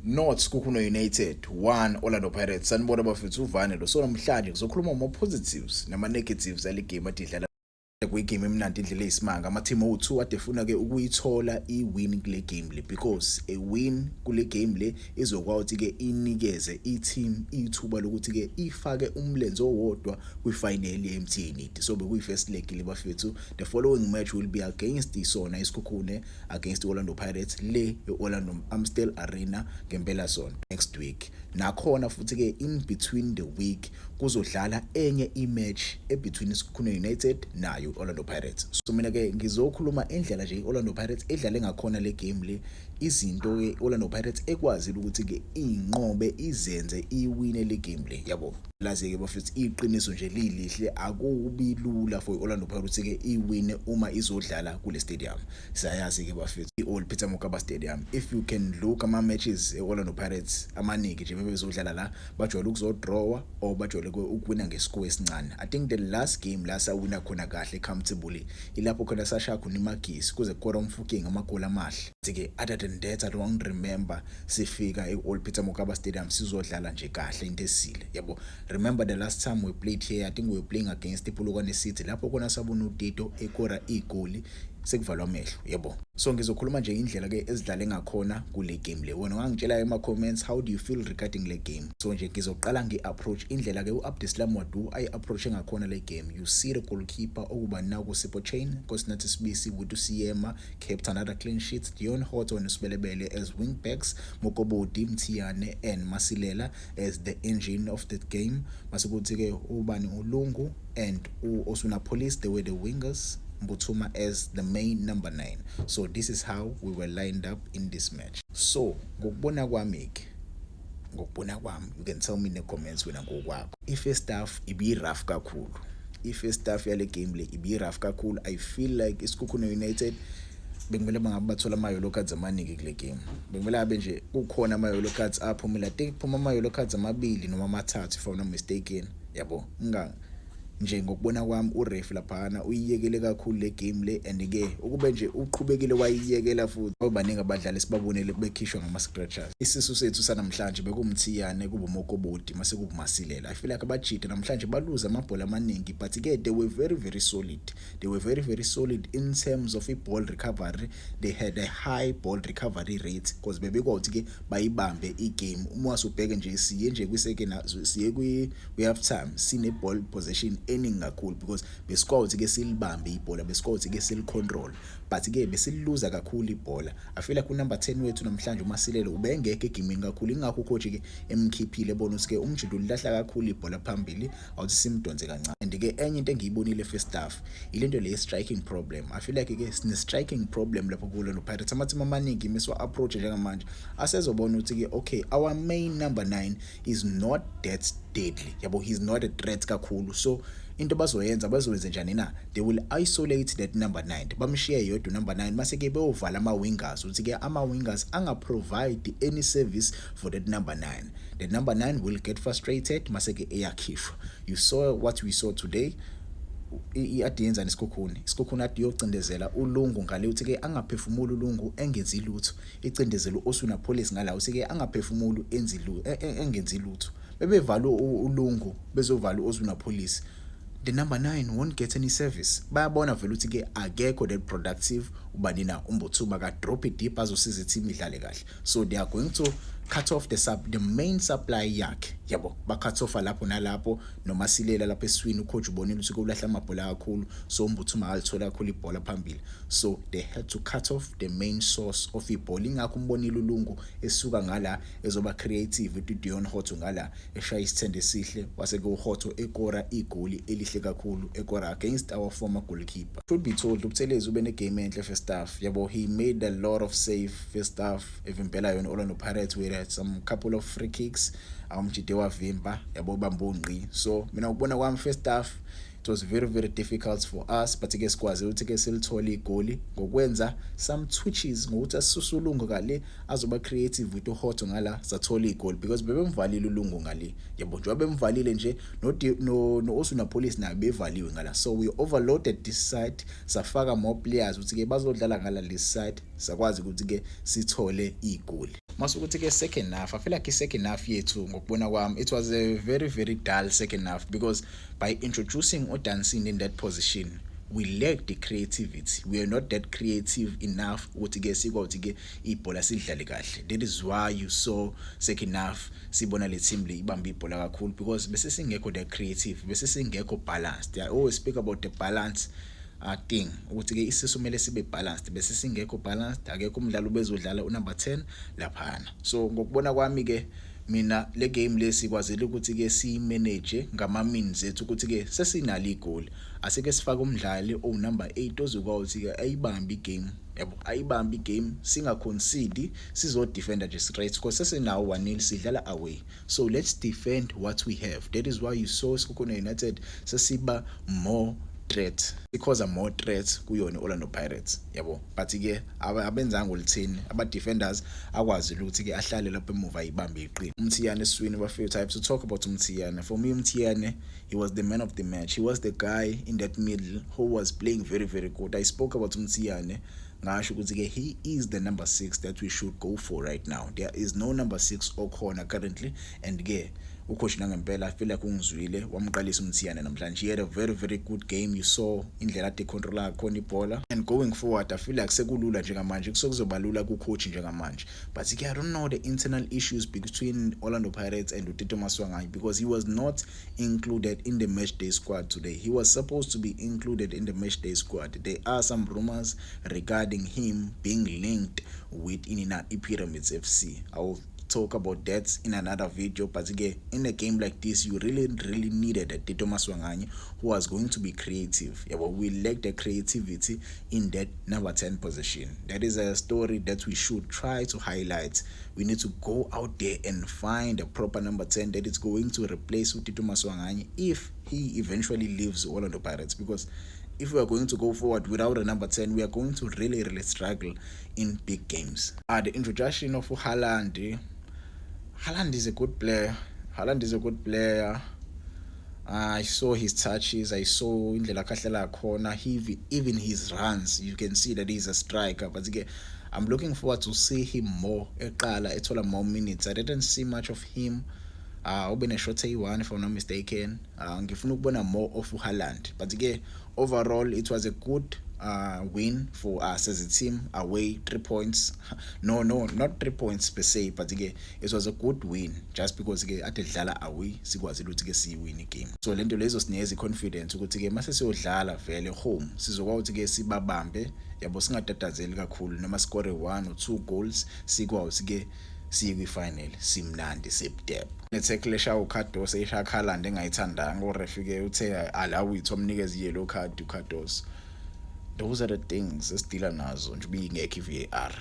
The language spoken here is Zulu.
Nought Sekhukhune United 1 Orlando Pirates. Sanibona bafethu, uvane lo. So namhlanje ngizokhuluma ngama-positives nama-negatives ale game ade idlala. Kuyigame emnandi indlela eyisimanga. Ama-team owu-2 ade efuna-ke ukuyithola i-win kule game le, because a win kule game le izokwazi ukuthi-ke inikeze i-team ithuba lokuthi-ke ifake umlenze owodwa kwi-final ye-MTN 8. So bekuyi-first leg le, bafethu. The following match will be against isona iSikhukhune, against i-Orlando Pirates le e-Orlando Amstel Arena ngempela sonto next week. Nakhona futhi-ke in between the week kuzodlala enye i-match ebetween iSikhukhune United nayo i-Orlando Pirates. So mina-ke ngizokhuluma indlela nje i-Orlando Pirates edlale ngakhona le game le, izinto-ke i-Orlando Pirates ekwazile ukuthi-ke iy'nqobe, izenze iwine le game le, yabo. Lazi-ke bafethu, iqiniso nje lilihle, akubi lula for i-Orlando Pirates ukuthi-ke iwine uma izodlala kule stadium. Siyayazi-ke bafethu, i-Old Peter Mokaba Stadium. If you can look ama-matches e-Orlando Pirates amaningi nje bebezodlala la, bajwayele ukuzodrawa or bajwayele ukuwina ngescore esincane. I think the last game la sawina khona kahle comfortably ilapho khona sashaya khona iMagesi kuze kukora uMofokeng amagoli amahle. Ke other than that, I don't remember sifika e-Old Peter Mokaba Stadium sizodlala nje kahle into esile, yabo. Remember the last time we played here, I think we were playing against iPolokwane City, lapho khona sabona uTito ekora igoli sekuvalwa amehlo, yabo. So ngizokhuluma nje indlela ke ezidlale ngakhona kule game le. Wena ungangitshela ema-comments, how do you feel regarding le game? So nje ngizoqala nge-approach, indlela ke u-Abdeslam Ouaddou ayi-approach ngakhona le game. You see the goalkeeper okuba naku Sipho Chaine, Nkosinathi Sibisi with uSiyema kept another clean sheet, Deon Hotto noSibelebele as wing backs, Mokobodi, Mthiyane and Masilela as the engine of the game. Mase kuthi ke ubani, uLungu and u-Oswin Appollis, they were the wingers, Mbuthuma as the main number 9. So this is how we were lined up in this match. So ngokubona kwami ke, ngokubona kwami, you can tell me in the comments wena ngokwakho, i-first half ibi-rough kakhulu. I-first half yale game le ibi-rough kakhulu. I feel like iSikhukhune United bekumele bangabe bathola ama-yellow cards amaningi kule game. Bekumele abe nje kukhona ama-yellow cards aphumile. I think kuphuma ama-yellow cards amabili noma amathathu, if I'm not mistaken, yabo. Nginga nje ngokubona kwami, uref laphana uyiyekele kakhulu le game le, and ke ukube nje uqhubekile wayiyekela futhi, baningi abadlali esibabonele bekhishwa ngama-scratchers. Isisu sethu sanamhlanje bekuMthiyane, kube uMokobodi, mase kube uMasilela. I feel like abajida namhlanje baluza amabhola amaningi, but ke they were very very solid. They were very very solid in terms of i-ball recovery. They had a high ball recovery rate because bebekwazi ke bayibambe igame. Uma wasubheke nje, siye nje kwi-second, siye kwi-half time sine ball possession eningi kakhulu because besikwazi ke silibambe ibhola, besikwazi ke silicontrol, but ke besiluza kakhulu ibhola. I feel like unumber 10 wethu namhlanje, uMasilela, ubengekho egameni kakhulu, ingakho ucoach ke emkhiphile, ebona ukuthi ke umjido ulahla kakhulu ibhola phambili, awuthi simdonse kancane. And ke enye into engiyibonile first half, ilento le striking problem. I feel like ke sine striking problem lapho kulo no Pirates. Ama-team amaningi miswa approach njengamanje asezobona ukuthi ke okay, our main number 9 is not that deadly, yabo, he's not a threat kakhulu. So into bazoyenza, bazowenza njani na? They will isolate that number 9, bamshiye yodwa number 9, mase ke beyovala ama wingers, ukuthi ke ama wingers anga provide any service for that number 9. The number 9 will get frustrated, mase ke eyakhishwa. You saw what we saw today. I-ade yenzani iSikhukhune? ISikhukhune ade iyocindezela uLungu ngale, uthi ke angaphefumuli uLungu, engenzi lutho. Icindezela u-Oswin Appollis ngala, uthi ke angaphefumuli, enzi engenzi lutho. Bebevala uLungu, bezovala u-Oswin Appollis, the number 9 won't get any service. Bayabona vele ukuthi ke akekho that productive ubani na, uMbuthuma ka drop it deep azosiza i-team idlale kahle. So they are going to cut off the main supply yakhe, yabo. Ba cut off lapho nalapho noma silela lapho eswini. Ucoach ubonile ukuthi ulahla amabhola kakhulu, so uMbuthuma alithola kakhulu ibhola phambili, so they had to cut off the main source of ibhola. Ingakho umbonile uLungu esuka ngala ezoba creative, uDeon Hotto ngala eshaya isithende esihle, wase ke uHotto ekora igoli elihle kakhulu, ekora against our former goalkeeper. Should be told, uButhelezi ube negame enhle first half, yabo. He made a lot of save first half evimbela yona Orlando Pirates. We had some couple of free kicks awumjide wavimba, yabo, bamba ungqi. So mina ukubona kwami, first half it was very very difficult for us, but ke sikwazi ukuthi ke silithole igoli ngokwenza some twitches, ngokuthi asisuse uLungu ngale azoba creative with uHotto ngala, sathola igoli because bebemvalile uLungu ngale, yabo. Njengoba bemvalile nje no Oswin Appollis naye bevaliwe ngala, so we overloaded this side, safaka more players ukuthi ke bazodlala ngala this side, sakwazi ukuthi ke sithole igoli. Masukuthi ke second half, I feel like i-second half yethu, ngokubona kwami, it was a very, very dull second half, because by introducing uDansin in that position, we lack the creativity. We are not that creative enough ukuthi ke sikwazi ke ibhola sidlale kahle. That is why you saw second half sibona le team le ibamba ibhola kakhulu, because bese singekho that creative, bese singekho balanced. I always speak about the balance thing, ukuthi ke isisu kumele sibe balanced. Bese singekho balanced, akekho umdlalo ubezodlala unumber 10 laphana. So ngokubona kwami ke mina, le game lesikwazile ukuthi ke simanage ngama means ethu, ukuthi ke sesinalo igoli, asike sifake umdlali owu number 8 ozokwazi ke ayibambe igame, yabo, ayibambe igame, singa concede, sizo defenda nje straight, because sesinawo 1-0, sidlala away, so let's defend what we have. That is why you saw Sekhukhune United sesiba more threat, because more threat kuyona Orlando Pirates, yabo. But ke abenzanga oluthini, aba defenders akwazi ukuthi ke ahlale lapha emuva, ayibambe iqini. UMthiyane eswini, bafethu, I have to talk about uMthiyane. For me, uMthiyane, he was the man of the match. He was the guy in that middle who was playing very, very good. I spoke about uMthiyane, ngasho ukuthi ke he is the number 6 that we should go for right now. There is no number 6 okhona currently, and ke ucoach nangempela, I feel like ungizwile, wamqalisa uMthiyane namhlanje. He had a very, very good game. You saw indlela ade controla khona ibhola, and going forward, I feel like sekulula njengamanje, kusokuzoba lula ku-coach njengamanje. But ke I don't know the internal issues between Orlando Pirates and uTito Maswanganyi, because he was not included in the match day squad today. He was supposed to be included in the match day squad. There are some rumors regarding him being linked with inina iPyramids FC. I will talk about that in another video. But again, in a game like this, you really, really needed a Tito Maswanganyi who was going to be creative. Yeah, but we lack the creativity in that number 10 position. That is a story that we should try to highlight. We need to go out there and find a proper number 10 that is going to replace Tito Maswanganyi if he eventually leaves Orlando Pirates, because if we are going to go forward without a number 10, we are going to really, really struggle in big games. The introduction of Haaland. Haaland is a good player. Haaland is a good player. I saw his touches. I saw indlela khahlela khona. He even his runs. You can see that he's a striker. But again, I'm looking forward to see him more. Eqala ethola more minutes. I didn't see much of him. Ube ne-shot eyi-1, if I'm not mistaken. Ngifuna ukubona more of uHaaland. But ke overall, it was a good win for us as a team away, 3 points. No, not 3 points per se, but ke it was a good win just because ke ade dlala away, sikwazile ukuthi ke siyiwin igame. So lento lezo sinikeza i-confidence ukuthi ke mase siyodlala vele home, sizokwazi ukuthi ke sibabambe, yabo, singatatazeli kakhulu noma score one or two goals, sikwazi ke siye kwi-final simnandi, sibudeb. Ne-tackle eshaya uCardoso, eshaya Haaland, engayithandanga. Uref ke uthe allow it, wamnikeza i-yellow card uCardoso. Those are the things esidila nazo nje, ingekho i-VAR.